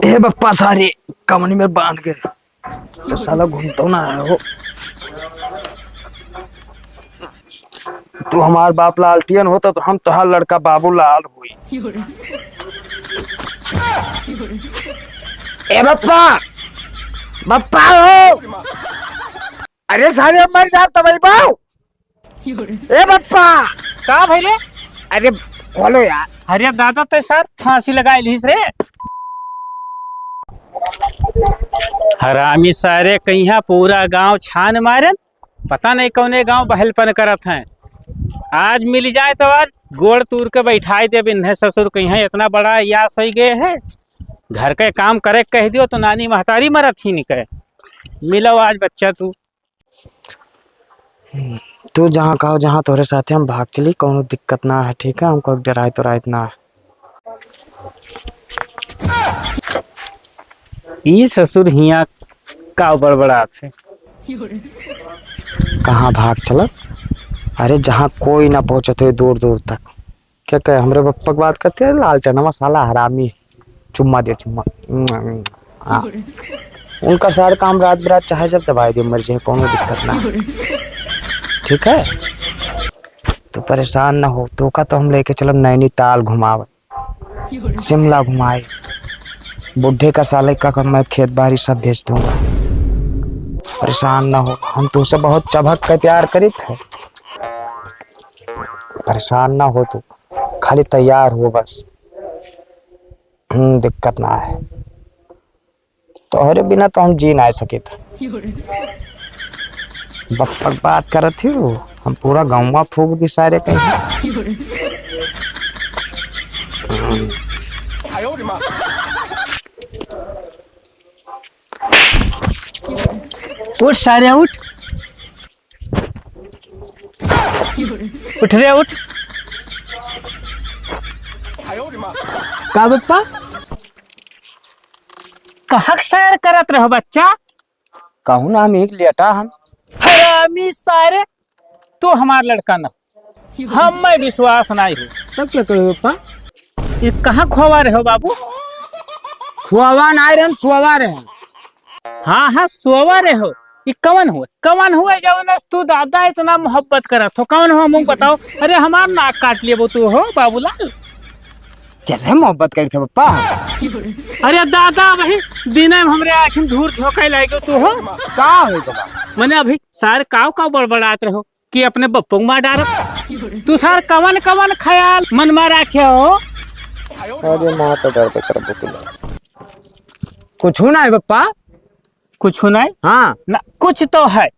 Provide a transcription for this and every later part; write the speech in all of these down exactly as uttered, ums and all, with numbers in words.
ए बप्पा, सारे कमनी में बांध के तो साला घूमतो ना है हो। तू हमार बाप लालटियन होता तो हम तोहार लड़का बाबू लाल हुई। ए बप्पा, बप्पा हो। अरे सारे मर जा तबई बाऊ। ए बप्पा। का भइले? अरे बोलो यार। अरे दादा ते सर फांसी लगाइ लिहिस रे। हरामी सारे कहिया पूरा गांव छान मारेन, पता नहीं कौने गांव बहलपन करत हैं। आज मिल जाए तो आज गोड़ तूर के बैठाई देब इन्हें। ससुर कहिया इतना बड़ा यास होइ गए है, घर के काम करे के कह दियो तो नानी महतारी मरत ही नहीं कहे। मिलो आज बच्चा तू। तू जहाँ कहो, जहाँ तोहरे साथे हम भाग चली, कौनो दिक्कत ना है, ठीक है? हमको डराए तो रायत ना है। ई ससुर हियाँ का बड़बड़ात है? कहाँ भाग चलत? अरे, जहाँ कोई ना पहुँचत है दूर दूर तक। क्या कहे, हमरे बप्पा के बात करते हैं, लालटेनवा साला हरामी है। चुम्मा दे, चुम्मा। हाँ। उनका सार काम रात बिरात चाहे जब दबाई दे, मर जाए, कौनो दिक्कत ना है। ठीक है, तो परेशान ना हो, तोका तो हम लेके चलब नैनीताल घुमावे, शिमला घुमाए। बुढ़े का साले का, का मैं खेत बाड़ी सब बेच दूंगा। परेशान ना हो, हम तुमसे बहुत चभक के प्यार करित है। परेशान ना हो तू, खाली तैयार हो बस। हम्म, दिक्कत ना है, तोहरे बिना तो हम जी ना सकित। बक बक बात करत ही, हम पूरा गौवा फूक दी सारे कहीं। हम्म। उठ सारे उठ। उठ रे उठ। का बप्पा? कहाँ के सैर करत रहो बच्चा? कहूँ ना, हम एक लेटा हन। हरामी सारे, तू हमार लड़का ना, हम मैं विश्वास नाई हो। तब क्या करो बप्पा? ये कहाँ खोवा रहे हो बाबू? खोवा नाई रहे, सोवा रहे। हाँ, हाँ, सोवा रहे हो। ये कवन हुए? कवन हुए जवन से तू दादा इतना मोहब्बत करत हो? कवन हुआ मुँह बताओ। अरे हमार नाक काट लेबो तू हो बाबूलाल। कैसे मोहब्बत करी थे बप्पा? अरे दादा, वही दिने में हमरे आँखिन धूर झोंके लागे तू हो। का हो गवा? मने अभी सार काव काव बड़बड़ात रहो कि अपने बप्पो को मार डारब। तू सार कवन कवन ख्याल मन में राखे हो? अरे माँ तो दर्द कर बुकुला। कुछ ना है बप्पा। कुछ ना है? हाँ। ना, कुछ तो है।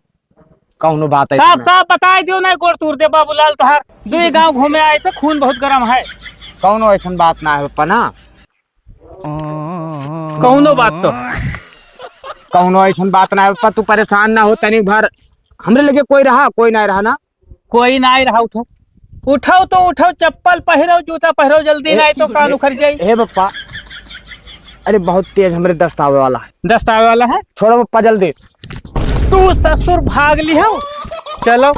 कौनो बात है साफ इसमें? साफ बताई दियो ना, गोड़ तूर दे बाबूलाल तोहार। दुई गांव घूमे आए थे, खून बहुत गरम है। कौनो ऐसन बात ना है बप्पा ना। कौनो बात तो। कौनो ऐसन बात ना है बप्पा, तू परेशान ना हो, तनिक भर हमरे लगे कोई रहा, कोई ना रहा ना। कोई ना रहा, उठो, उठो तो उठो, चप्पल पहिरो, जूता पहिरो, जल्दी ए, ना तो कान उखड़ जाई। हे बप्पा, अरे बहुत तेज हमरे दस्त आवे वाला है। दस्त आवे वाला है? छोड़ो बप्पा, जल्दी। तू ससुर भाग लिहो। चलो,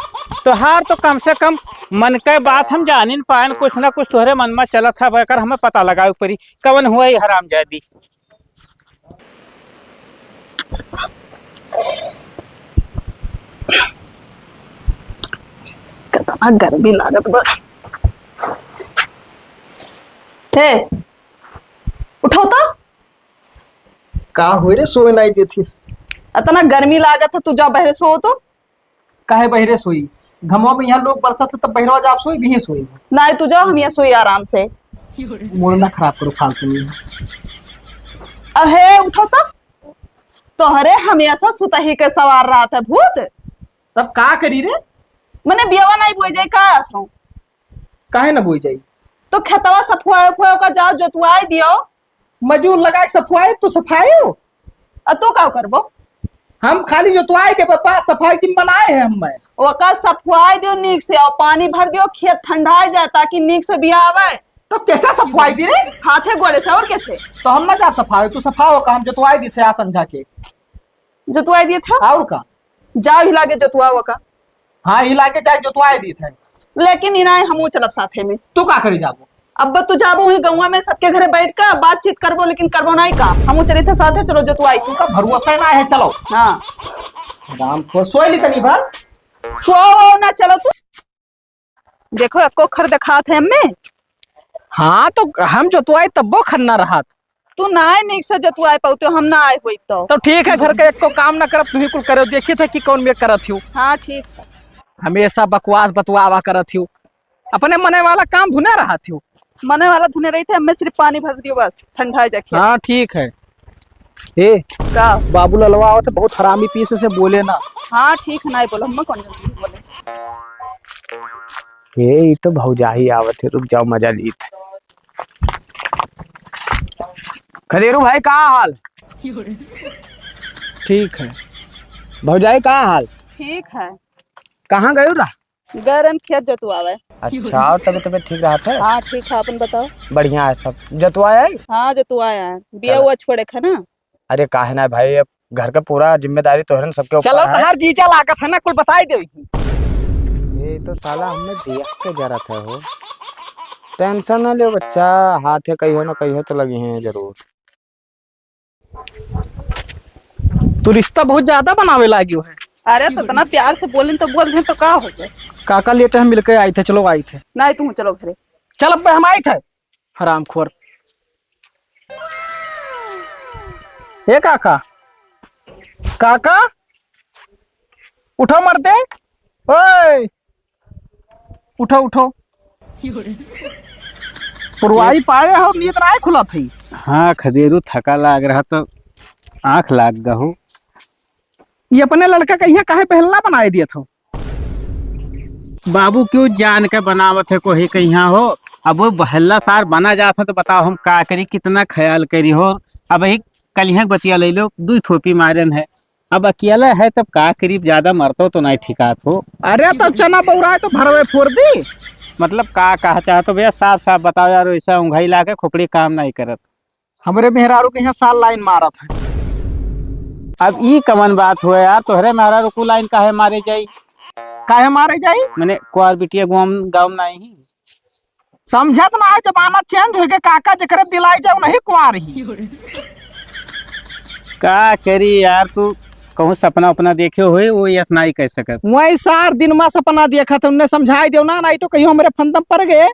तोहार तो कम से कम मन के बात हम जानिन पायन, कुछ ना कुछ तोहरे मन में चलत है, अगर हमें पता लगावे पड़ी कवन हुआ ही हरामजादी। कितना गर्मी लागत बा। हे, उठो तो। का होय रे, सोए नाई देथिस? इतना गर्मी लागत है, तू जा बहरे सो तो। काहे बहरे सोई? घमवा में यहाँ लोग बरसत है, तब बहरवा जा आप सोई, भी सोई। नाई, तू जा, हम यहाँ सोई आराम से। मूड ना खराब करो फालतू में। अहे, उठो तो। तोहरे हमेशा सुतही के सवार रहत है भूत। तब का करी रे? मने बियावा नाई बोई जाई का असो? काहे ना बोई जाई? तो खेतवा सफुआ उफुआ का जाओ जोतवाई दियो। मजूर लगाए सफुआए, तू सफायो? आ तू का करबो? हम खाली जोतवाई के बप्पा, सफाई की मनाए है हम मैं। ओका सफुआई दियो नीक से और पानी भर दियो, खेत ठंडाए जाए ताकि नीक से बिया आवे। तो कैसे सफुआई दी रे? हाथे गोड़े से और कैसे? तो हम ना जाब सफाए, तू सफाओ का, हम जोतवाई दी थे आ संझा के। जोतवाई दिए थे? और का? जाओ हिला के जोतवाओ का। हाँ, हिला के जाए जोतवाई दी थे। लेकिन इनाए हमहू चलब साथे में। तू का करे जाबो? अब तू जाबो वहीं गौवा में सबके घरे बैठ के बातचीत करबो, लेकिन करबो नाहीं काम। हमहू चलित है साथे, चलो जोतवाई तू। का भरोसा ना है, चलो। हाँ। राम को सोई ली तनी भर। सो वो ना, चलो तू। देखो, एको खर देखात है हमें। हाँ, तो हम जोतवाई तब्बो खर ना रहत। तू ना आए नीक से जोतवाए पाउते, हम ना आए होई तो। तो ठीक है, घर के एको काम ना करब, तुही कुल करो, देखित है कि कौन में करत हियो। हाँ, ठीक है। हमेशा बकवास बतवावा करत हियो, अपने मने वाला काम धुने रहत हियो। मने वाला धुने रही थे, हमें सिर्फ पानी भर दियो बस, ठंडा जाके। हाँ, ठीक है। ए, का? बाबू ललवा आवत है, बहुत हरामी पीस से बोले ना। हाँ, ठीक है, नाहीं बोलो, हम कौन बोले। ए, ई तो भौजाई आवत है, रुक जाओ, मजा लीत। खदेरू भाई, का हाल? ठीक है। भौजाई, का हाल? ठीक है। कहाँ गयो रहा? गरन खेत जोतवावे। अच्छा, और तबीयत, तबीयत ठीक रहत है? हाँ, ठीक है, अपन बताओ। बढ़िया है सब। जोतवाए है? हाँ, जोतवाए है। बिया चलो। हुआ छोड़े है ना? अरे, काहे ना भाई, अब घर का पूरा जिम्मेदारी तोहरन सबके ऊपर चलो, है। तहार जीजा लागत है ना, कुल बताई दे। ये तो साला हमें देख के जरत है हो। टेंशन ना लियो बच्चा, हाथ है, कहियो ना कहियो तो लगी हैं जरूर। तू रिश्ता बहुत ज्यादा बनावे लागियो है। अरे, तो इतना प्यार से बोलिन तो बोल दें तो का हो गए? काका लेटे हम मिलके आई थे, चलो आई थे। नहीं, तुम चलो घरे। चल, अब हम आई थे। हरामखोर। ए काका, काका, उठो मर्दे, ओए, उठो, उठो। पुरवाई पाए हो, नींद नाहीं खुलत है। हाँ, खदेरू थका लाग रहा तो आँख लाग गहो। ये अपने लड़का का यहाँ काहे बहल्ला बनाए दिया थो? बाबू क्यों जान के बनावत है कोई कहिया हो? अब वो बहल्ला सार बना जात है तो बताओ हम का करी, कितना ख्याल करी हो। अब ही कलिया के बतिया ले लो, दुई थोपी मारन है। अब अकेला है तब का करी, ज्यादा मरतो तो नाहीं ठिकात हो। अरे तब चना बौराए तो भरवे फोड़ दी। मतलब का कहा चाहत हो भैया, साफ साफ बताओ यार, वैसा उंघाई ला के खोपड़ी काम नाहीं करत। हमरे मेहरारू के यहाँ सार लाइन मारत है। अब ई कवन बात हुआ यार, तोहरे मेहरारू को लाइन काहे मारे जाई? काहे मारे जाई? मने कुआर बिटिया गाँव, गाँव में नाहीं ही। समझत ना है, जमाना change हो गया काका, जेकरे दिलाई जाओ नहीं कुआर ही। का करी यार, तू कहूँ सपना उपना देखे हुए, वो यस नाहीं कह सकत। वही सार दिन मा सपना देखत है, उन्हें समझाई देव ना, नाहीं तो कहियो हमरे फंदम पड़ गए।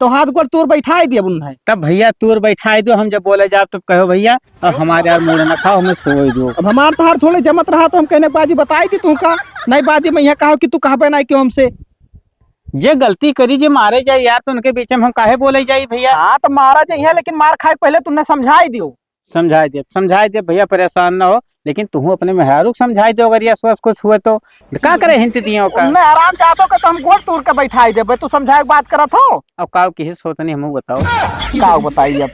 तो हाथ गोड़ तोर बैठाई दिया बुन है। तब भैया तोर बैठाई दो, हम जब बोले जाब तब कहो भैया, अब हमारे यार मूड ना खाओ, हमें सोए दो। अब हमार तहार थोड़े जमत रहा तो हम कहने बाजी बताई दी तू का, नहीं बाजी मैं यहाँ कहा कि तू कहबे नहीं क्यों हमसे। जे गलती करी जे मारे जाए यार, तो उनके बीच में हम काहे बोले जाई भैया? हाँ तो मारा जाइए, लेकिन मार खाए के पहले तुमने समझाई दियो। समझाई दे, समझाई दे भैया, परेशान ना हो, लेकिन तुहू अपने मेहरारू को समझाई दो, अगर यस वस कुछ हुए तो। का करे हिंट दियो का? उन्हें आराम चाहतो के तो हम गोड़ तोड़ के बैठाई देबे, तू समझाए के बात करत हो। अब काव की सोचनी हमहू बताओ। काव बताई अब?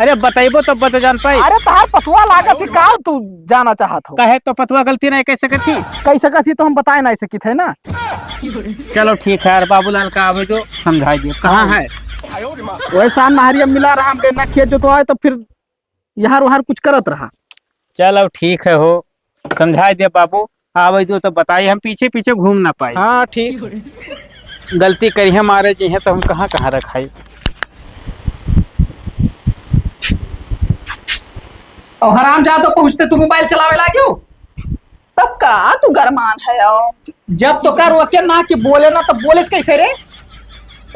अरे बतैबो तब बत जान पाई। अरे तहार पतुआ लागत ही काव तू जाना चाहत हो? कहे तो पतुआ गलती नहीं कह सकत थी। कह सकत थी तो हम बताए नहीं सकित है ना। चलो ठीक है यार, बाबूलाल का आवे जो समझाई दियो। कहाँ है? वैसा नहरिया मिला रहा, हम ना खेत जोतवाए तो फिर यहाँ वहाँ कुछ करत रहा। चलो ठीक है हो, समझाई दे बाबू, आवे जो तो बताई, हम पीछे पीछे घूम ना पाई। हाँ ठीक। गलती करी है मारे जी हैं तो हम कहाँ कहाँ रखाई। और हराम जा तो पहुँचते तू मोबाइल चलावे लाग्यो। तब का तू गरमान है हो? जब तो का रोके ना कि बोले ना, तब बोले कैसे रे?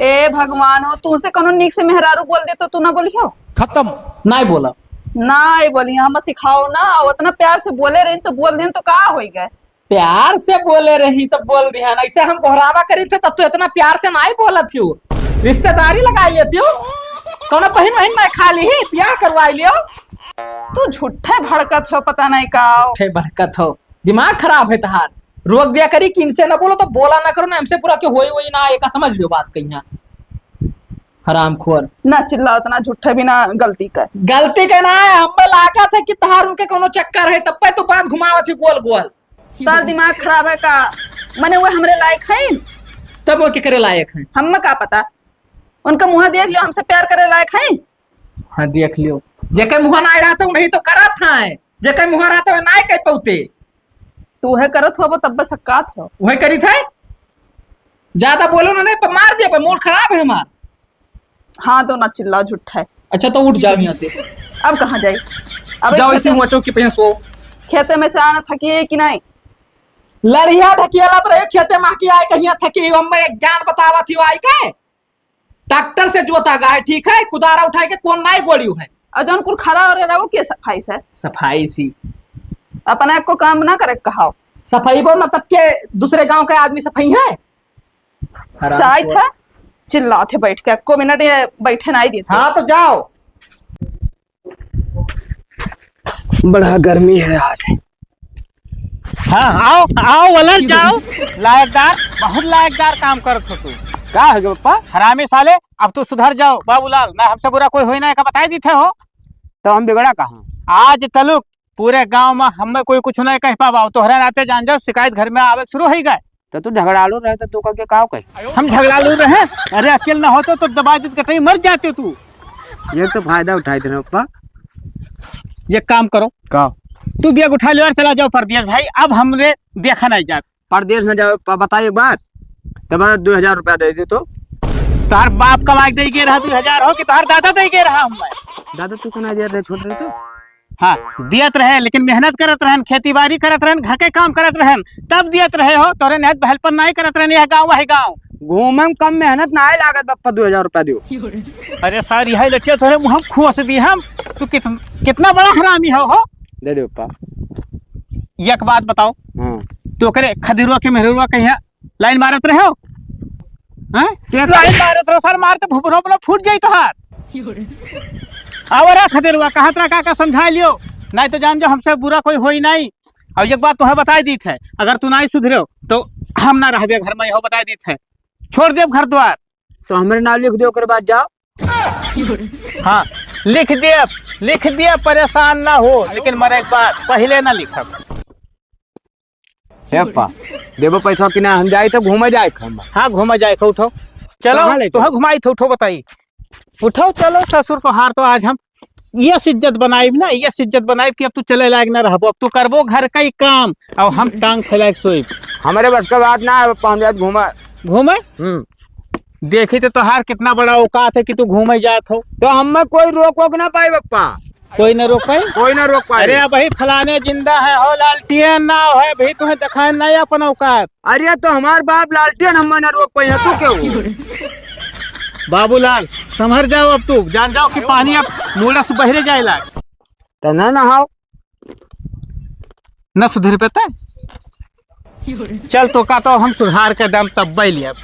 ए भगवान हो, तू से कोनो नीक से मेहरारू बोल दे तो तू ना बोलियो? खत्म। नाहीं बोला। नाहीं बोली, हम सिखाओ ना, और उतना प्यार से बोले रही तो बोल देन तो का होई गए? प्यार से बोले रही तो बोल दिया ना, ऐसे हम गोहरावा करी थे तब तो इतना प्यार से नाहीं बोलत हियो, रिश्तेदारी लगाई लेती हो, कोनो बहिन वहिन मैं खा ली ही, ब्याह करवाई लियो। तू झूठे भड़कत हो, पता नहीं का। झूठे भड़कत हो। दिमाग खराब है तहार। रोक दिया करी कि इनसे ना बोलो तो बोला ना करो ना, हमसे पूरा के होई वही ना, एका समझ लियो बात कहिया। हरामखोर। ना चिल्लाओ इतना, झूठे भी ना गलती कर। गलती के ना है, हमें लागत है कि तहार उनके कोनो चक्कर है, तब पे तू बात घुमावत ही गोल गोल। तोर दिमाग खराब है का? मने वो हमरे लायक हैं? तब वो के करे लायक हैं? हमें का पता, उनका मुँह देख लियो, हमसे प्यार करे लायक हैं? हाँ, देख लियो, जेके मुँह ना आए रहा था, वही तो करत है। जेकर मुँह रहत है, नाय कह पौते। तू है करत हो, तब बस हकात हो। वही करी थे। ज्यादा बोलो ना, नहीं, पर मार दिया, पर मूड खराब है हमार। हाँ, तो ना चिल्ला झूठा है। अच्छा, तो उठ जाओ यहाँ से। अब कहाँ जाई? अब जाओ, खेते इसी हुआ चौकी पे यहाँ सो। खेते में से आना थकी है कि नहीं? लड़िया ढकेलत रहे खेते में, कि आए कहिया थकी हो, हमें एक ज्ञान बतावत ही आई के? ट्रैक्टर से जोता गा है, ठीक है, कुदारा उठाए के कौन नाई गोड़ियो है। और जौन कुल खड़ा हो रहा है, वो के सफाई से? सफाई सी। अपना को काम ना करे कहाओ। सफाई बोल मतलब के दूसरे गांव के आदमी सफाई है? हराम चाय खोर। था, चिल्लात है बैठ के, एको मिनट ये बैठे नाई देते। हाँ, तो जाओ। बड़ा गर्मी है आज। हाँ, आओ, आओ, वलर जाओ। लायकदार, बहुत लायकदार काम करत हो तू। का हो गया पप्पा? हरामी साले, अब तू सुधर जाओ। बाबूलाल, ना हमसे बुरा कोई होई ना, एका बताई दीथे हो। तो हम बिगड़ा कहाँ? आज तलुक पूरे गांव में हमें कोई कुछ नहीं कह पावा, तोहरे नाते जान जाओ, शिकायत घर में आवे शुरू होई गए। तो तू झगड़ालू रहे तो तू कह के का कहे? हम झगड़ालू रहे? अरे अकेल ना होते तो दबा देत कतई मर जाते तू। ये तो फायदा उठाई देना पप्पा। ये काम करो। का? तू बैग उठा ले और चला जाओ परदेस भाई, अब हमरे देखा नहीं जात। परदेस न जाओ पप्पा, बताई एक बात, तब दो हजार रुपया दे दे तो। तोहर बाप कमाई दे गे रहा दो हजार हो कि तोहर दादा दे गे रहा हमें? दादा तू कना दिया रहे छोट रहे तो? हाँ, दियत रहे, लेकिन मेहनत करत रहन, खेती बाड़ी करत रहन, घर के काम करत रहन, तब दियत रहे हो। तोरे नेहत बहलपन नाई करत रहन, यह गाँव वही गाँव। घूमे में कम मेहनत नाई लागत बप्पा, दो हजार रुपया दियो। अरे सर, यही लठिया तोरे मुँह में खोस दी हम। तू कित-, कितना बड़ा हरामी हो, हो? दे दे पप्पा। एक बात बताओ, हाँ। तो ओकरे खदेरुआ के मेहरुआ कहिया लाइन मारत रहे हो? हैं? के लाइन मारत रहो सर, मार के भुपरो वाला फूट जाई तोहार। अब रे खदेरुआ, कहत रहा का, का समझा लियो, नहीं तो जान जो हमसे बुरा कोई होई नहीं। और एक बात तोहे बताई दीत है, अगर तू नहीं सुधरे हो तो हम ना रहबे घर में, यहो बताई दीत है, छोड़ देब घर द्वार। तो हमरे नाम लिख दे, ओकरे बाद जाओ। हाँ, लिख देब, लिख देब, परेशान ना हो, लेकिन मरे के बाद पहले ना लिखब। हे पप्पा, देबो पैसा कि ना? हम जाई तो घूमे जाए हम। हाँ, घूमे जाए, उठो। चलो, कहाँ ले तुहे चलो? घुमाई थे, उठो, बताई। उठो, चलो, ससुर तोहार तो आज हम ये इज्जत बनाइब ना, ये इज्जत बनाइब कि अब तू चले लायक ना रहबो, अब तू करबो घर का ही काम, और हम टांग फैलाए के सोइब। हमारे बस का बात ना है पप्पा, हम जाए घूमे। घूमे? हम्म। देखी तो तोहार कितना बड़ा औकात है कि तू घूमे जात हो। तो हमें कोई रोक वोक ना पाई पप्पा। कोई ना रोक पाई? कोई ना रोक पाई। अरे, अबही फलाने जिंदा है हो, लालटेन ना है, अबही तुम्हें दिखाए नहीं अपन औकात। अरे, तो हमार बाप लालटेन हमें ना रोक पाई, तू क्यों? बाबूलाल, संभर जाओ अब तू, जान जाओ कि पानी अब मूड़ा से बहरे जाए लाग। तो ना नहाओ। न सुधर पे ते? चल, तो का तो हम सुधार के दम तब बैल अब।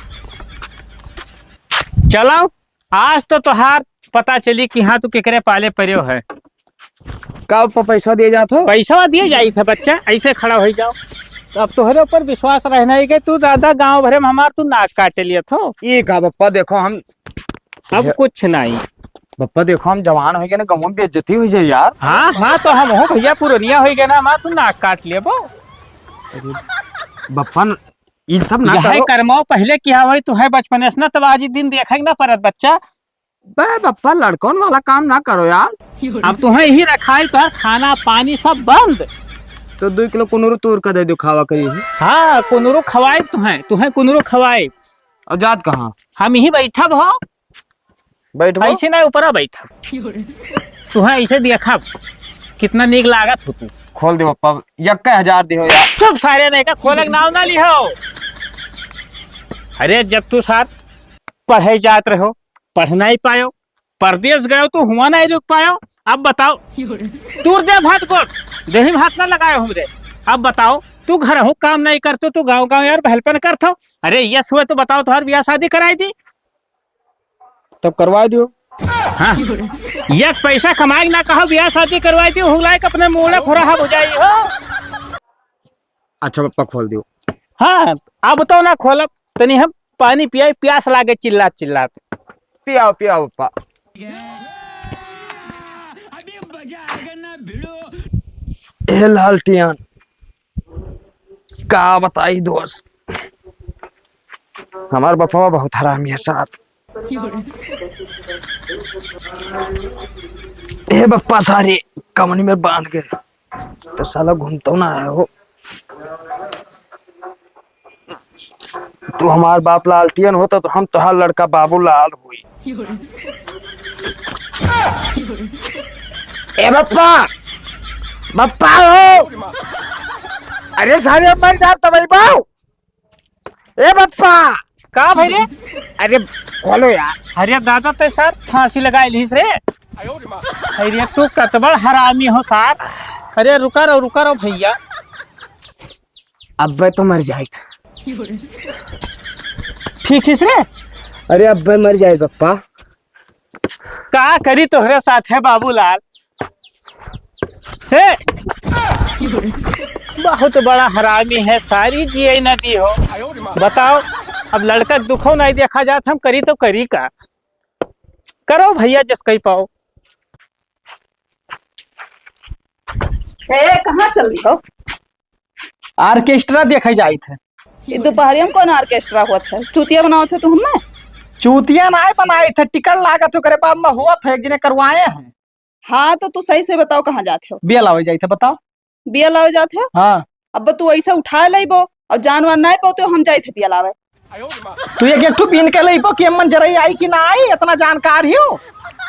चलो, आज तो तोहार पता चली कि हाँ, तू केकरे पाले पड़्यो है। का प-, पैसा दिए जात हो? पैसा दिए जाई था बच्चा, ऐसे खड़ा हो जाओ। तो अब तोहरे ऊपर विश्वास रहना है कि तू दादा गांव भरे में हमार तू नाक काटे लिए थो। ई का बप्पा, देखो हम अब ये कुछ नहीं। बप्पा देखो, हम जवान हो गए ना, गाँव में बेइज्जती हो जाए यार। हाँ, हाँ, तो हम हो भैया, पुरनिया हो गए ना, हमार तू नाक काट लेबो। अरे बप्पा, न-, ई सब ना यह है करो। करमाओ पहले किया होई, तू है बचपने से ना, तब आज ई दिन देखे के ना परत बच्चा। बे बप्पा, लड़कन वाला काम ना करो यार। अब तुम्हें यही रखाई, तोहर खाना पानी सब बंद। तो दो किलो कुनुरू तोड़ कर दे दो, खावा करी। हाँ, कुनुरू खवाई तुम्हें, तुम्हें कुनुरू खवाई। और जात कहाँ? हम यही बैठब हो। बैठबो? ऐसे ना ऊपरा बैठब। तुम्हें ऐसे देखब, कितना नीक लागत हो तू। खोल दे पप्पा, यक्का हजार दिहो यार। चुप सारे, नहीं का खोले के नाम ना लिहो। अरे, जब तू साथ पढ़े जात रहो, पढ़ नहीं पायो, परदेस गयो तो हुआ नहीं रुक पायो। अब बताओ, तूर दे भात गोट, देही में हाथ ना लगायो हमरे। अब बताओ, तू घर हो काम नहीं करतो, तू गाँव गाँव यार बहलपन करतो। अरे, यस हुए तो बताओ, तुम्हार बियाह शादी कराई दी। तब करवा दियो। हाँ, एक पैसा कमाए ना कहो, बियाह शादी करवा दियो, हुलाए के अपने मूड़े खुराहा बुझाई हो। अच्छा पप्पा, खोल दियो। हाँ, अब तो ना खोलब, तनी हम पानी पियाई, प्यास लागे चिल्लात चिल्लात। पियाओ, पियाओ पप्पा। ए लालटियन, का बताई दोस्त, हमार बपवा बहुत हरामी है साहब। ए बप्पा, सारे कमनी में बांध के तो साला घूमतो ना है हो। तू हमार बाप लालटियन होता तो हम तोहार लड़का बाबूलाल होई। ए बप्पा, बप्पा हो। अरे सारे मर जाब तबई बाऊ। ए बप्पा। का भाई रे? अरे खोलो यार। अरे दादा, तो सर फांसी लगाई लीस रे। अरे तू कतबड़ हरामी हो सार। अरे रुका रहो, रुका रहो भैया। अब्बे तो मर जाइत। ठीक हिस रे? अरे अब्बे मर जाइत बप्पा। का करी तोहरे साथ है बाबूलाल? हे, बहुत बड़ा हरामी है, सारी जिए न दी हो। बताओ, अब लड़का दुखो नहीं देखा जात, हम करी तो करी का? करो भैया, जस कही पाओ। ए, कहाँ चल रही हो? ऑर्केस्ट्रा देखे जाइत है। ये दोपहरिया में कौन ऑर्केस्ट्रा होत है? चूतिया बनावत है तू हमें? चूतिया नाय बनाइत है, टिकट लागत है, ओकरे बाद में होत है, एक जने करवाए हैं। हाँ, तो तू सही से बताओ, कहाँ जात हो? बिया लावे जाइत है, बताओ। बिया लावे जात हो? हाँ। अब तू ऐसे उठा लेबो और जानवर नाय पाते, हम जाइत है बिया लावे। तू एक, एक ठो बीन के लेबो कि अम्मन जरई आई कि ना आई, इतना जानकार ही हो।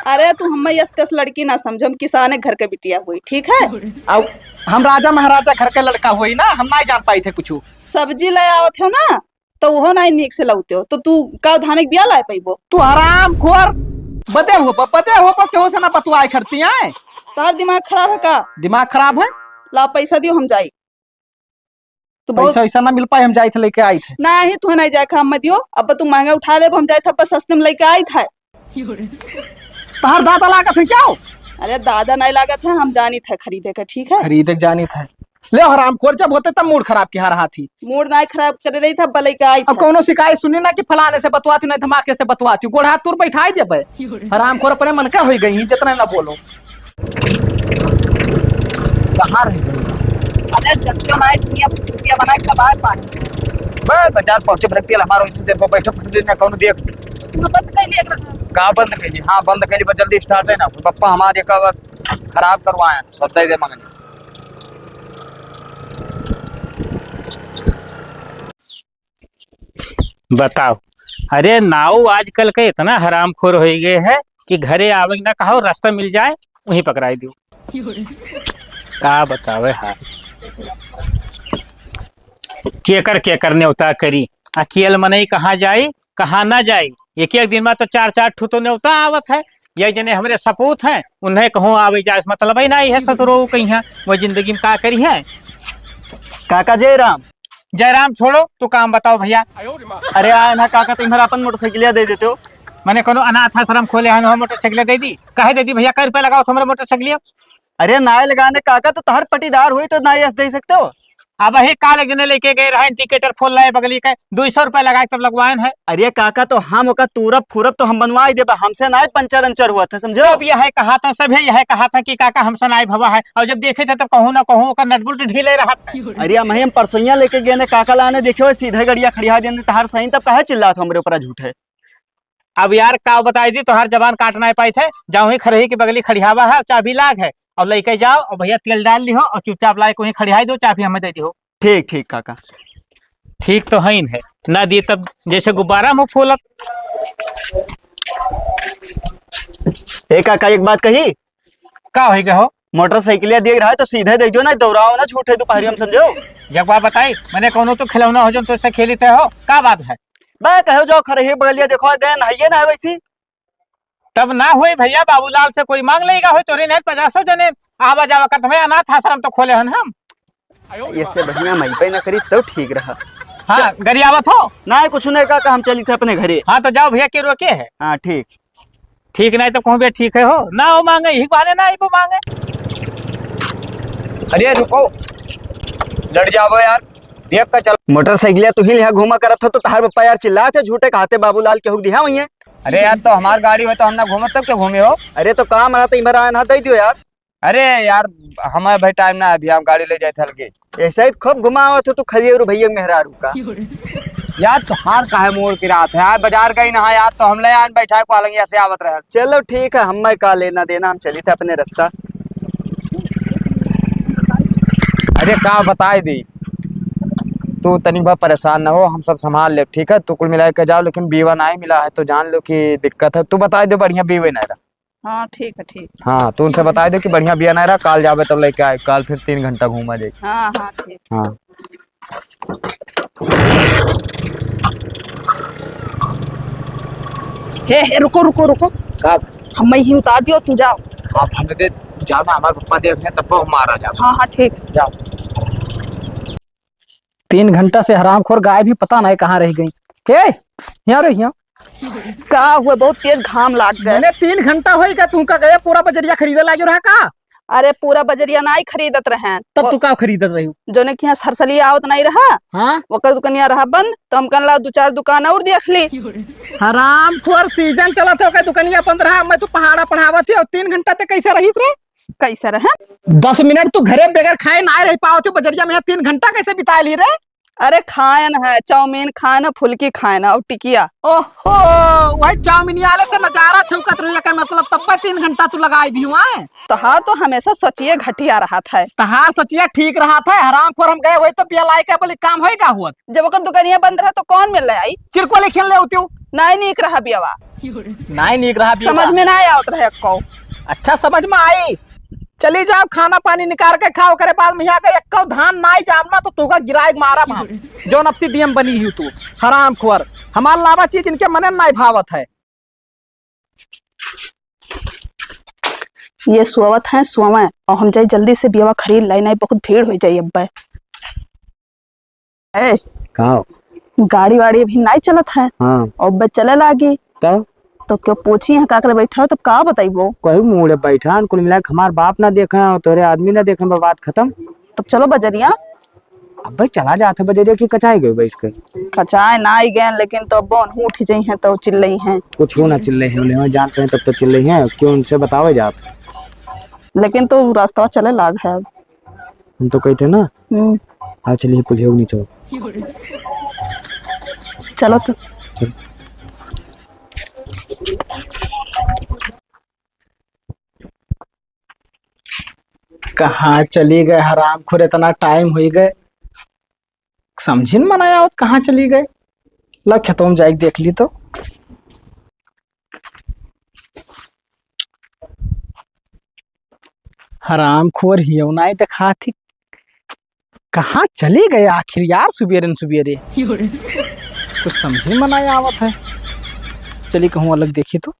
अरे तू हमें यस तस लड़की ना समझो, हम किसाने घर के बिटिया हुई, ठीक है? अब हम राजा महाराजा घर के लड़का हुई ना, हम ना जान पाई थे कुछ। सब्जी ले आवत हो ना, तो वो ना नीक से लौते हो, तो तू का धाने के बिया लाए पैबो? तू हराम खोर, बदे हो, बदे हो, केहू से ना बतुआए करती है। तार दिमाग खराब है का? दिमाग खराब है। ला पैसा दियो, हम जाई। तू बहुत पैसा ऐसा ना मिल पाए, हम जाइत है लेके आइत है। नाही, तू नहीं जाए, हम मत दियो। अब तू महंगा उठा लेबो, हम जाइत है, अब सस्ते में लेके आइत है। तहार दादा लागत है क्या हो? अरे दादा नहीं लागत है, हम जानित है खरीदे के, ठीक है? खरीदे के जानित है। ले हराम खोर, जब होते तब मूड खराब किहा रहा थी। मूड नहीं खराब करे रही था, अब लेके आइत अब है। कौनो शिकायत सुनी ना कि फलाने से बतवाती, नहीं धमाके से बतवाती, गोड़ हाथ तोर बैठाई देबे। हराम खोर अपने मन का होई गई, जितना ना बोलो। कहाँ रह गई? अरे जब क्यों ना आए, दुनिया में चुटिया बना के बाहर पानी। बस बाजार पहुँचे, ब्रेक तेल हमारा उसी देर पर बैठो, फटले ना कौनो देख। तू बंद कर लिया एकरा। का बंद कर ली? हाँ, बंद कर ली, बस जल्दी स्टार्ट है ना। बप्पा हमारे का बस खराब करवाए हैं, सब दे दे मगनी। बताओ, अरे नाऊ आजकल के इतना हरामखोर होइ गए है कि घरे आवे ना कहो, रास्ता मिल जाए, वहीं पकड़ाई दो। का बतावे हाल, केकर केकर नेवता करी, अकेल मनई कहाँ जाई, कहाँ ना जाई। एक एक दिन में तो चार चार ठू तो नेवता आवत है। ये जने हमरे सपूत हैं, उन्हें कहूँ आवे जाए से मतलब ही नहीं है, ससुरो कहीं है, वो जिंदगी में का करी है। काका जयराम। जयराम छोड़ो, तू काम बताओ भैया। अरे आए ना काका, तुम हमारा अपन मोटरसाइकिलिया दे देते हो। मैंने कोनो अनाथ आश्रम खोले हैं, मोटरसाइकिल दे दी, काहे दे दी भैया, कै रुपया लगाओ तुम्हारे मोटरसाइकिल? अरे नाय लगाने काका, तो तहर पटीदार हुई तो नाय ऐसे दे सकते हो। अब ही काल एक जने लेके गए रहे, इंडिकेटर फोर लाए बगली के, दो सौ रुपया लगाए तब लगवाए हैं। अरे काका, तो हम ओका तूरब फूरब तो हम बनवाई देबा, हमसे नाय पंचर अंचर हुआ था, समझो? सब यह कहा था, सब यह कहा था कि काका हमसे नाय भवा है, और जब देखे थे तब कहूँ ना कहूँ ओकर नट बोल्ट ढीले रहा था। अरे हम, हम परसोइया लेके गए ने काका लाने, देखियो सीधे गड़िया खड़िया देने तहार सही, तब काहे चिल्लात हो हमरे ऊपर झूठे? अब यार का बताई दी, तोहार जबान काट नाय पाई थे, जाओ ही खरही की बगली खड़ियावा है, चाबी लाग है, और लेके जाओ और भैया तेल डाल लिहो और चुपचाप लाए को ही खड़ियाई दो, चाबी हमें दे दिहो। ठीक, ठीक काका। ठीक तो है ही है, ना दी तब जैसे गुब्बारा में फूलत। ए काका, एक बात कही। का हो गया हो? मोटरसाइकिलिया दिए रहा है तो सीधे दे दियो ना, दौड़ाओ ना, झूठे दोपहरिया में समझो। एक बात बताई, मैंने कौनो तो खिलौना हो जो तुझसे खेली तय हो, का बात है? बे कहो जाओ खरही बगलिया देखो, देन है ये ना है वैसी। तब ना होई भैया, बाबूलाल से कोई मांग लेगा, होई तोरे नहीं पचासों जने आवा जावा करत, भाई अनाथ आश्रम तो खोले हन हम। ऐसे बढ़िया मई पे ना करी तो ठीक रहा। हाँ, गरियावत हो? ना, कुछ नहीं काका, हम चली थे अपने घरे। हाँ, तो जाओ भैया, के रोके है? हाँ, ठीक। ठीक नहीं तो कहूँ भैया, ठीक है हो ना, हो मांगे, यही बहाने ना आई वो मांगे। अरे रुको, लड़ जाओ यार, देख का चल। मोटरसाइकिलिया तू ही लिहा घूमा करत हो, तो तहार पप्पा यार चिल्लात है, झूठे कहते बाबूलाल के हुक दिहा हुई है। अरे यार, तो हमार गाड़ी हो तो हम ना घूमत, तब क्या घूमे हो? अरे तो काम रहा तो इमर आया ना, दे दियो यार। अरे यार, हमारे भाई टाइम ना है अभी, हम गाड़ी ले जाए थे हल्के। ऐसा ही खूब घुमावत हो तू खरी और भैया मेहरारू का। यार, तोहार काहे मोड़ की रात है? आज बाजार गई ना यार, तो हम ले आन बैठा को अलंगिया से आवत रहे। चलो ठीक है, हमें का लेना देना, हम चली थे अपने रास्ता। अरे का बताए दी, तू तनी भर परेशान न हो, हम सब संभाल लेब, ठीक है? तू कुल मिला के जाओ, लेकिन बीवा नाहीं मिला है तो जान लो कि दिक्कत है। तू बताइ दे बढ़िया बीवा नाहीं रहा। हाँ, ठीक है, ठीक। हाँ, तू उनसे बताइ दे कि बढ़िया बीवा नाहीं रहा, काल जाबे तब लइके आए, काल फिर तीन घंटा घूमा जाए। हाँ, हाँ, ठीक। हाँ। हे, हे, रुको, रुको, रुको। का? हमें ही उतार दियो, तू जाओ। आप हमें दे, जाओ ना, हमारे पप्पा देख लें, तब हम मारा जाओ। हाँ, हाँ, ठीक। जाओ। तीन घंटा से हरामखोर गाय भी पता नहीं कहाँ रह गई। के? यहाँ रे, यहाँ। का हुआ, बहुत तेज घाम लाग गए। मने तीन घंटा होई का, तू का गए पूरा बजरिया खरीदे लाग्यो रहा का? अरे, पूरा बजरिया नाई खरीदत रहे। तब वो तू का खरीदत रही? जोने के यहाँ सरसली आवत नाई रहा, हाँ? ओकर दुकनिया रहा बंद, तो हम कहला दो चार दुकान और देख ली। हरामखोर, सीजन चलत है, ओकर दुकनिया बंद रहा, मैं तू पहाड़ा पढ़ावत ही, और तीन घंटा ते कैसे रहीस रे? कैसे रहे? दस मिनट तू घरे बगैर खाए ना रह पावत हो, बजरिया में तीन घंटा कैसे बिता ली रे? अरे खाएन है, चाउमीन खाएन है, फुल्की खाएन है और टिकिया। ओहो, वही चाउमीन वाले से नजारा छौकत रही, एकर मतलब तब पर तीन घंटा तू लगाई दी हुआ है। तोहार तो हमेशा सोचिए घटिया रहत है। तहार सोचिए ठीक रहत है, हरामखोर हम गए होई तो बिया लाई के बोली काम होई का हुआ? जब ओकर दुकानिया बंद रहा तो कौन मिल आई? चिरकुली खेल ले होती हूँ। नहीं नीक रहा बियावा। नहीं नीक रहा बियावा। समझ में ना आवत रहे एक्को। अच्छा समझ में आई। चली जाओ, खाना पानी निकाल के खाओ, ओकरे बाद में यहाँ का एक्को धान नाई जामना तो तुका गिराए के मारा हम। जौन अब सी डीएम बनी ही तू, हरामखोर। हमार लावा चीज इनके मने नाई भावत है। ये सोवत हैं, सोवें, और हम जाई जल्दी से बियावा खरीद लाई, नाई बहुत भीड़ हो जाई अब्बे। ए, का? गाड़ी वाड़ी अभी नाई चलत है। हाँ। और बस चले लागी। तब? तो क्यों पूछी है, का करे बैठा हो, तब का बताइबो? कोई मूड़े बैठा, कुल मिला के हमार बाप ना देखे, और तोरे आदमी ना देखे, बस बात खत्म। तब चलो बजरिया। अबे चला जात है बजरिया की कचाए गए बैठ के। कचाए ना आई गए, लेकिन तो अब उठ ही जाई हैं तो चिल्लई हैं। कुछ हो ना चिल्लई हैं, उन्हें जानते हैं तब तो चिल्लई हैं, क्यों उनसे बतावे जात? लेकिन तो रास्ता चले लाग है अब। हम तो कहते ना। हम्म। आ चलिए पुलिया के नीचे। चलो तो। चल। कहाँ चली गए हरामखोर, इतना टाइम हुई गए, समझिन मनाया आवत कहाँ चली गए। ला खेतों में जाके देख ली तो। हरामखोर हियो नाई देखात ही। कहाँ चले गए आखिर यार सुबेरे न सुबेरे? कुछ समझे में नाई आवत है। चली कहूँ अलग देखी तो।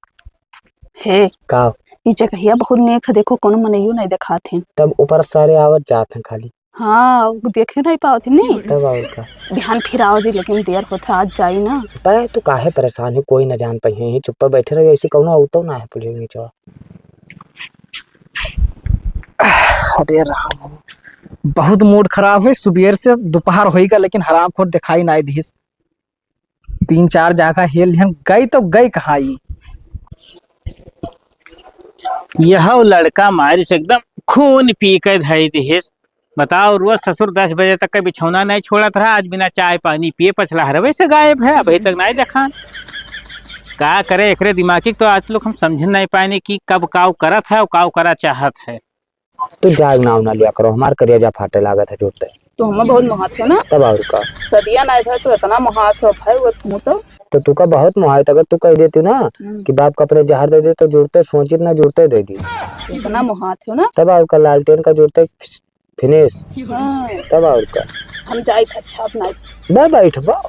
हे, का? ई जगहिया बहुत नेक है, देखो कोनो मनइयो नाई देखात है। तब ऊपर सारे आवत जात हैं खाली। हाँ, उ देखे नाई पावत है, नहीं? तब और का? बिहान फिर आओ जी, लेकिन देर होत है, आज जाई ना। पर तू काहे परेशान है, कोई ना जान पाई है, यहीं चुप्पा बैठे रहो, ऐसे कौनो आवतो ना है पुलिस नीचे। अरे राम, बहुत मूड खराब है। सुबेर से दोपहर होइगा, लेकिन हरामखोर दिखाई नाई दिहिस। तीन चार जगह हेल लिहन, गई तो गई कहाँ ई? यह लड़का मारिस एकदम खून पी के धई दिहिस। बताओ, रोज ससुर दस बजे तक का बिछौना नहीं छोड़त रहा, आज बिना चाय पानी पिए पछला हरवे से गायब है, अभी तक नहीं देखान। का करे, एकरे दिमागी तो आज लोग हम समझ नहीं पाएने कि कब काव करत है और काव करा चाहत है। तू जाग नाव ना लिया करो, हमार करेजा फाटे लागत है झूठे। तो हमें बहुत मोहात हो ना। तब और का? सदिया नहीं भाई, तो इतना मोहात हो भाई, वो तू तो। तो तू का बहुत मोहात, अगर तू कह देती ना हम्म। कि बाप का अपने जहर दे दे, तो जुड़ते सोचित ना जुड़ते दे दी। इतना मोहात हो ना। तब और का, लालटेन का जुड़ते फिनिश। हाँ। तब और का? हम जाइत है, अच्छा अपना। बा बैठ बा।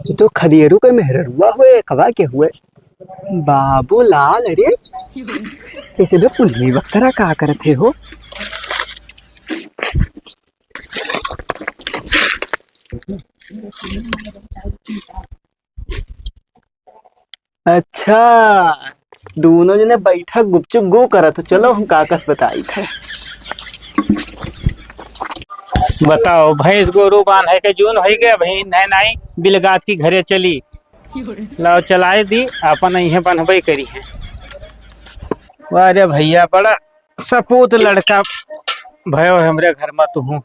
ये तो खदेरू के मेहररुआ हुए, कवा के हुए? बाबूलाल, अरे, ऐसे भी पुल्ली वक्तरा का करत है हो? अच्छा, दोनों जने बैठा गुपचुप गो करत हो। चलो, हम काकस बताई थे। बताओ, भैंस गोरू बांधे के जून होई गए, अभी नए नाई बिलगात की घरे चली। लाओ, चलाए दी, अपन इहे बन्हबे करी है। वाह रे भैया, बड़ा सपूत लड़का भयो हमरे घर में तुहूँ।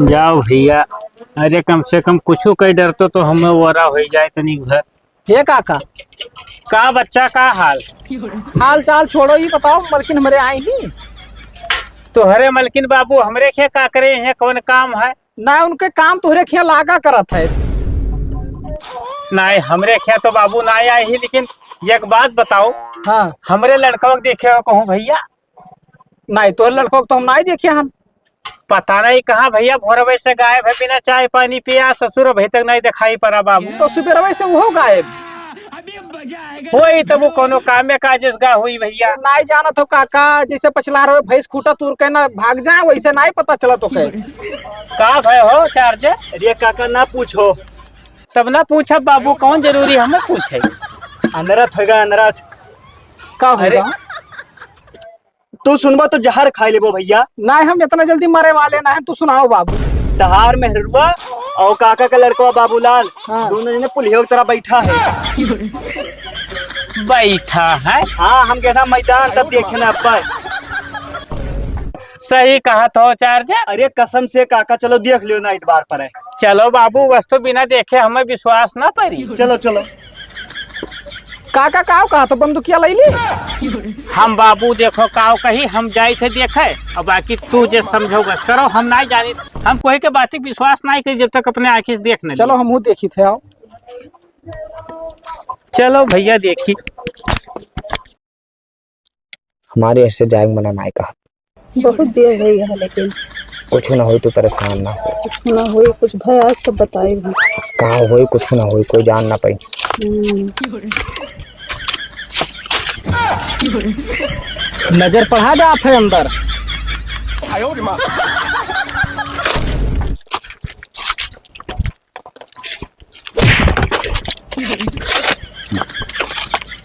जाओ भैया, अरे, कम से कम कुछू कइ डरतो तो हमें वरा होइ जाए तनी घर। हे काका। का बच्चा, का हाल? हाल चाल छोड़ो, ई बताओ, मलकिन हमरे आई हीं? तोहरे मलकिन बाबू हमरे खे का करे हैं, कौन काम है? ना, उनके काम तोहरे खे लागा करत है। नाहीं, हमरे खे तो बाबू ना आए ही, लेकिन एक बात बताओ। हाँ। हमरे लड़कवा के देखे हो कहूँ भइया? नाहीं, तोहरे लड़कवा के तो हम नाहीं देखे हन। पता नहीं कहाँ भइया, भोरवे से गायब है, बिना चाय पानी पिया ससुर अभी तक नहीं दिखाई पड़ा बाबू। तो सुबेरवे से उहो गायब? होई तब वो कोनो कामे काज से गा होई भइया। नाहीं जानत हो काका, जैसे पछिला रहे भैंस खूँटा तूर के ना भाग जाए, वैसे नाहीं पता चलत हो के। का भय हो चार्ज? अरे काका ना पूछो। तब ना पूछब बाबू, कौन जरूरी हमें पूछे? अनरथ होइगा, अनरथ। का अरे। होइगा? तू सुनबा तो जहर खाइ लेबो भइया। नाहीं, हम इतना जल्दी मरे वाले ना हैं, तू सुनाओ बाबू। तहार मेहरुआ और काका का लड़कवा बाबूलाल, हाँ। दोनों जने पुलियो की तरह बैठा है। बैठा है? हाँ, हम गए था मैदान, तब देखे ना अब्बा। सही कहत हो चार्ज। अरे कसम से काका, चलो देख लियो ना इतबार पर है। चलो बाबू, बस तो बिना देखे हमें विश्वास ना पड़ी। चलो, चलो। काका, काव कहा तो बंदूकिया लइ ली? हम बाबू देखो काव कही, हम जाई थे देखे, अब बाकी तू जे समझो बस करो, हम नाहीं जानी, हम कोई के बात विश्वास नाहीं करी जब तक अपने आँखी से देख नहीं चलो, ली। हमहू देखी थे, आओ। चलो भइया देखी। हमारे ऐसे जाएंगे मना नाहीं कहा। बहुत देर होइ गया है, लेकिन कुछ ना होई, तू परेशान ना हो। कुछ ना होई, कुछ भय आज तब बताई भी। कहाँ होई, कुछ ना होई, कोई जान ना पाई। हम्म। नजर पड़ा जात है अंदर।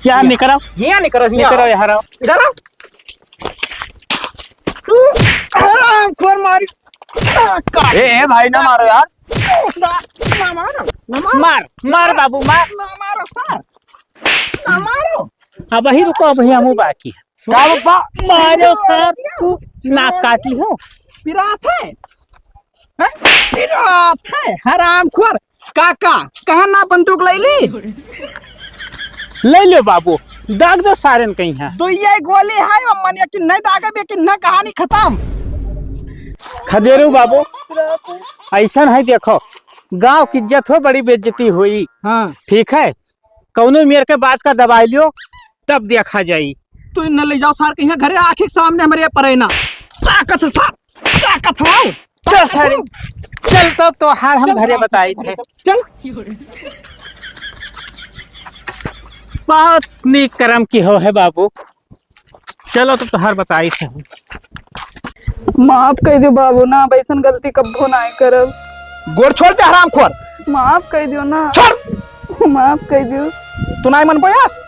क्या निकरो? हियाँ निकरो, हियाँ निकरो, आओ। यहाँ आओ। इधर आओ। तू हरामखोर मारी। ए, ए भाई, ना मारो यार। ना मारो, ना मारो। मार, मार बाबू, मार। ना मारो सर, ना मारो। अबहीं रुको, अबहीं हमहू बाकी। का बाबा? मारो सर, तू नाक काट ली हो। पिरात है। हैं? पिरात है, हरामखोर। काका, कहाँ ना बंदूक लइ ली? लइ लो बाबू, दाग दो सारेन कहीं है। दुइये गोली है, वो मने कि नहीं दागे बे कि ना, कहानी खतम। खदेरू बाबू, ऐसन है देखो, गाँव की इज्जत हो, बड़ी बेइज्जती होई। हाँ। ठीक है, कौनो मेर के बात का दबाई लियो, तब देखा जाई। तू न ले जाओ सार कहीं घरे, आँखी के सामने हमरे परे ना। ताकत हो सार, ताकत हो। चल सारे, चल तो, तोहार हम घरे बताई थे। चल। बहुत नीक करम की हो है बाबू। चलो तो तोहार बताई थे। माफ कइ दियो बाबू, ना अब ऐसन गलती कब्बो नाहीं करब। गोड़ छोड़ दे हरामखोर। माफ कइ दियो ना। छोड़। माफ कइ दियो। तू नाहीं मन बोयास?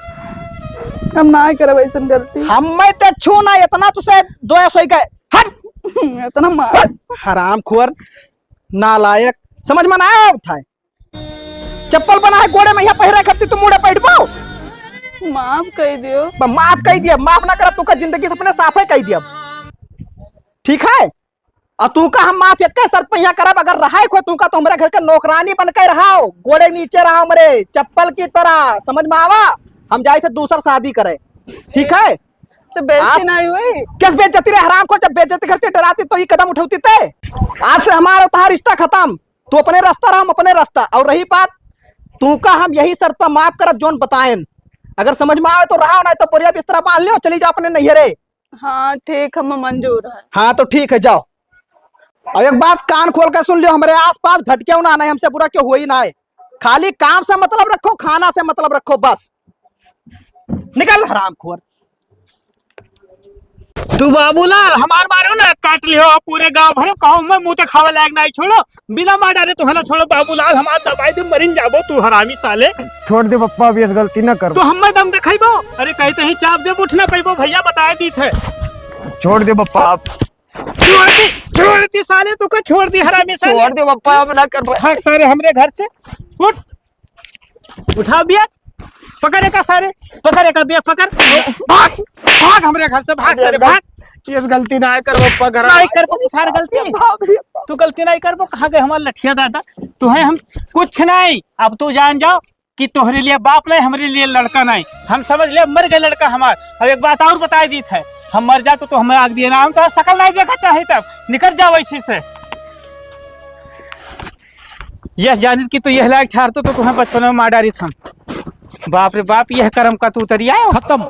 हम नाहीं करब ऐसन गलती। हम्मे ते छू ना, इतना तुसे दोया सोई गए। हट। इतना मार। हट। हरामखोर, नालायक, समझ में ना आवत है। चप्पल बना है गोड़े में, यहाँ पहिरे खरती तू मुड़े बैठबो। माफ कइ दियो। ब-, माफ कइ दिया, माफ ना करब, तू का जिंदगी से अपने साफे कइ दिया। ठीक है? और तू का हम माफ एक शर्त पे यहाँ करब, अगर रहाए को तू का तो हमरे घर के नौकरानी बन के रहाओ, गोड़े नीचे रहा हमरे, चप्पल की तरह, समझ में आवा? हम जाए थे दूसर शादी करे, ठीक है? तो बेइज्जती आज नहीं हुई? किस बेइज्जती रे हरामखोर, जब बेइज्जती करती डराती तो ये कदम उठौती ते? आज से हमारा तोहार रिश्ता खतम, तू अपने रास्ता रहा, हम अपने रास्ता। और रही बात, तू का हम यही शर्त पर माफ करब जोन बताएन, अगर समझ में आवे तो रहा, नहीं तो बोरिया बिस्तरा बांध लियो, चली जाओ अपने नैहरे। हाँ ठीक, हम मंजूर है। हाँ तो ठीक है, जाओ। और एक बात कान खोल के सुन लियो, हमरे आसपास भटकियो ना, नहीं हमसे बुरा क्यों हुई ना है। खाली काम से मतलब रखो, खाना से मतलब रखो बस। निकल हरामखोर। तू बाबूलाल हमार मारो ना काट लियो, पूरे गांव भर कहूँ मैं मुंह तो खावे लायक नहीं छोड़ो। बिना मार डारे तुहला छोड़ो बाबूलाल, हमार दबाई दे मरिन जाबो तू हरामी साले। छोड़ दे बप्पा, अब ये गलती ना कर। तो हमें दम देखाइबो? अरे कहीं तो ही चाप दे, उठ ना पाइबो भैया, बताए दी थे। छोड़ दे बप्पा, अब। छोड़ दी, छोड़ दी साले, तू का छोड़ दी हरामी साले। छोड़ दे बप्पा, अब ना कर। भाग सारे हमरे घर से, उठ, उठा बिया। पकड़ एका सारे, पकड़ एका, बे पकड़। भाग, भाग हमरे घर से, भाग सारे, भाग। ये गलती ना करबो, पकड़। नहीं करबो तू सारे गलती। बाप रे बाप। तू गलती नहीं करबो, कहाँ गए हमार लठिया दादा? तुहे हम कुछ नहीं, अब तू जान जाओ कि तोहरे लिए बाप नहीं, हमरे लिए लड़का नहीं। हम समझ ले मर गए लड़का हमार। अब एक बात और बताई दीत है, हम मर जा तो, तो हमें आग दिए ना, हम तो सकल नहीं देखा चाहे तब निकल जाओ ऐसे से। यह जानित कि तू यह लायक ठहरतो तो तुम्हें बचपन में मार डारित हम। बाप रे बाप, यह करम का तू उतरी आयो। खत्म।